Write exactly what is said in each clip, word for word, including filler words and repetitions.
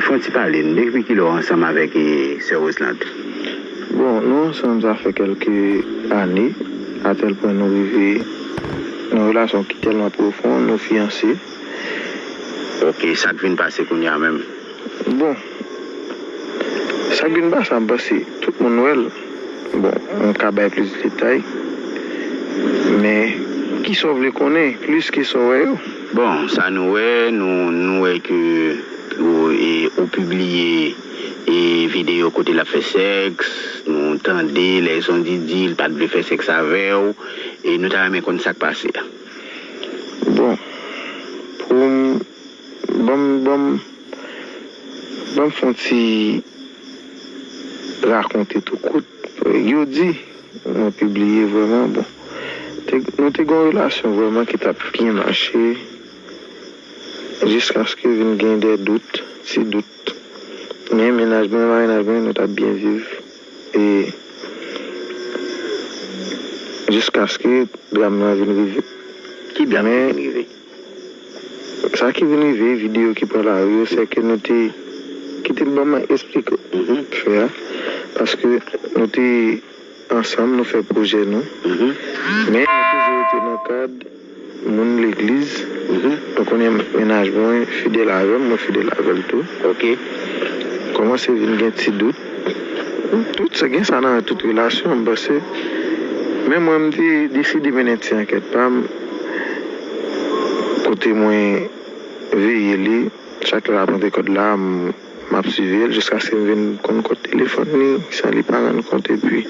Fè yon ti pale n, depi kilè w ansanm avèk, e, sè Roselande? Bon, nou ansanm sa fè kèlke ane, atèl pwen nou rive nan yon relasyon ki tèlman pwofon, nou fiyanse. Ok, sa k vin pase kounye a menm? Bon, sa k vin pase a, m panse tout moun wè l. Bon, m ka bay plis detay. Men, kisa w vle konnen plis ke sa w wè yo? Bon, sa nou wè, nou, nou wè ke, ou, e, ou pibliye, e, videyo kote l ap fè sèks, nou tande lèzon di di l pa t vle fè sèks avè w, e nou ta renmen konn sa k pase a. Bon, pou m, ban m, ban m, ban m fè yon ti rakonte tou kout. Yo di, mwen pibliye vrèman, bon. Te, nou te gen yon relasyon vrèman ki t ap byen mache, jiskaske vin gen de dout, ti dout. Men mennaj mwen, marinaj mwen, nou t ap byen viv. E jiskaske dram nan vin rive. Ki dram ki vin rive? Sa ki vin rive, videyo ki pran lari yo, se ke nou te, kite m ban mwen eksplike w. Mhm. Fè a. Paske nou te ansanm, nou fè pwojè nou. Mhm. Men nou toujou rete nan kad moun legliz. Mhm. Ou konnen mennaj mwen fidèl avè m, mwen fidèl avè l tou. Ok. Kòmanse vin gen ti dout. Tout sa gen sa nan tout relasyon, m panse. Men mwen, m te deside mennen ti ankèt pa m, kote mwen veye li, chak lè l ap rantre kòd la, m, m ap siveye l jiskaske m vin konn kòd telefòn li, san li pa rann kont, epi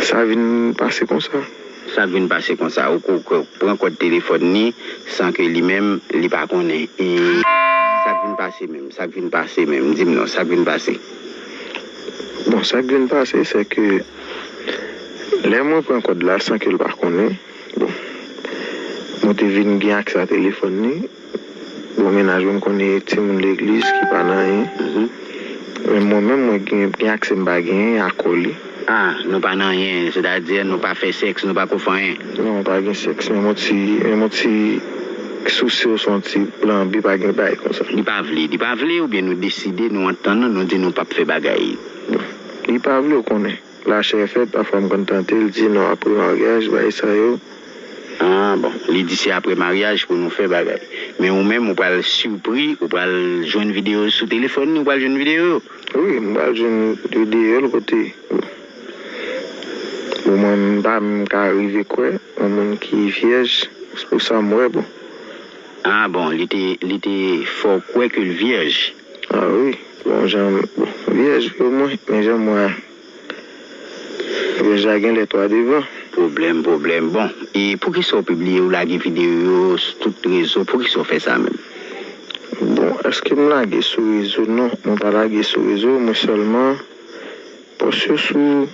sa vin pase konsa. Sa k vin pase konsa, ou, ou, ou pran kòd telefòn li san ke li menm, li pa konnen. E sa k vin pase menm, sa k vin pase menm, di m non, sa k vin pase. Bon, sa k vin pase, se ke lè mwen pran kòd la san ke l pa konnen, bon, mwen te vin gen aksè a telefòn li. Bon, mennaj mwen, m konnen timoun legliz ki pa nan anyen. Mhm. Men mwen menm, mwen gen, gen aksè m pa genyen akò li. Ah, nou pa nan anyen, sètadi nou pa fè sèks, nou pa ko fè anyen. Non, pa gen sèks, menm yon ti, menm yon ti souse oswa yon ti blanbi, pa gen bagay konsa. Li pa vle, li pa vle, oubyen nou deside, nou antann nou, nou di nou p ap fè bagay? Bon, li pa vle, ou konnen. Lachè fèt, pafwa m konn tante l, di non, apre maryaj, bagay sa yo. Ah, bon, li di se apre maryaj pou nou fè bagay. Men ou menm, ou pral sipri, ou pral jwenn videyo sou telefòn li, ou pral jwenn videyo yo? Wi, m pral jwenn videyo l kote, bon, mwen, m pa menm ka rive kwè yon moun ki vyèj, se pou sa m wè, bon. Ah, bon, li te, li te fè w kwè ke l vyèj? Ah wi, bon, jan, bon, vyèj, omwen, men jan m wè a. Vyèj la gen lè twa devan. Pwoblèm, pwoblèm. Bon, e poukisa w pibliye, w lage videyo yo sou tout rezo? Poukisa w fè sa menm? Bon, èske m lage sou rezo? Non, mwen pa lage sou rezo, mwen sèlman pòs yo sou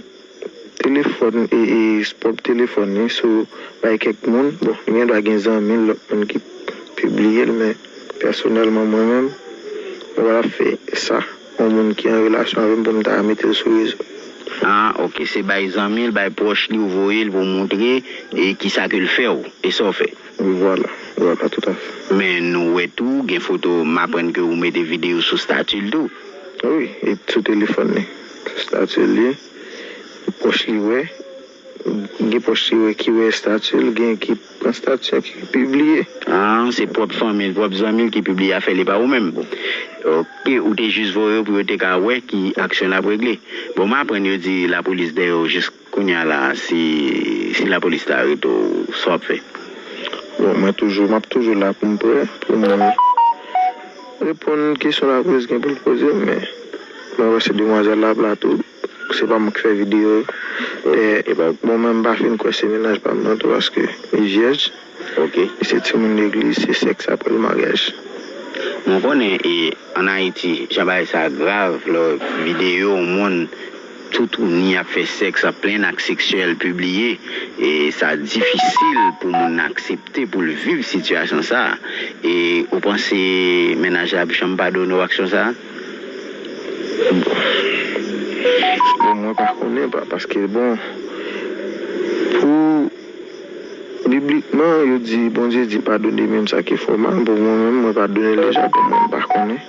telefòn, e, e, pwòp telefòn li, sou bay kèk moun. Bon, li gendwa gen zanmi l, lòt moun ki pibliye l, men pèsonèlman, mwen menm, mwen pa t ap fè sa. Yon moun ki an relasyon avè m pou m ta mete l sou rezo. Ah, ok. Se bay zanmi l, bay pwòch li, ou voye l pou w montre, e kisa ke l fè w, e sa w fè. Wi, vwala. Vwala, toutafè. Men nou wè tou, gen foto, m aprann ke ou mete videyo sou stati l tou. Wi, e sou telefòn li. Sou stati li, pwòch li wè. Gen pwòch li wè ki wè estati l, gen ki pran estati a ki pibliye. Ah, se pwòp fanmi l, pwòp zanmi l ki pibliye afè li, pa ou menm. Ok, ou te jis voye yo pou yo te ka wè ki aksyon l ap regle. Bon, m aprann yo di lapolis dèyè w jis kounye a la, si, si lapolis ta arete w, sa w ap fè? Bon, mwen toujou, m ap toujou la pou m prè, pou m reponn kesyon lapolis gen pou l poze m, men mwen wè se demwazèl la ap la tou. Se pa mwen k fè videyo yo. E, e pa, bon, mwen, m pa fin kwè se mennaj pa m nan tou, paske li vyèj. Ok. Li se timoun legliz, se sèks apre l maryaj. Mwen konnen, e, ann Ayiti, jan bagay sa grav, lè w videyo yon moun tout ou ni ap fè sèks an plen ak seksyèl pibliye, e sa difisil pou moun aksepte pou l viv sitiyasyon sa a. E ou panse mennaj la ap janm padone w aksyon sa a? Bon, mwen pa konnen, pa, paske, bon, pou biblikman, yo di, Bondye di padone menm sa ki fè w mal. Bon, mwen menm, mwen padone l deja, bon, mwen pa konnen.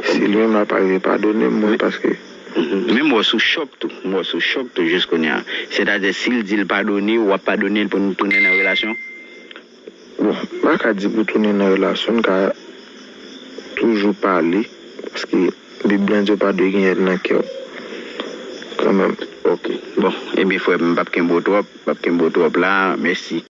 Si li menm l ap arive padone m, mwen, paske Men m wè w sou chòk tou. M wè w sou chòk tou jis kounye a. Sètadi, si l di l padone w, w ap padone l pou nou tounen nan relasyon? Bon, m pa ka di pou tounen nan relasyon, n ka toujou pale, paske Bib lan di w pa dwe gen èn nan kè w. Kanmenm. Ok. Bon, ebyen, frè m, m p ap kenbe w twòp, m p ap kenbe w twòp la. Mèsi.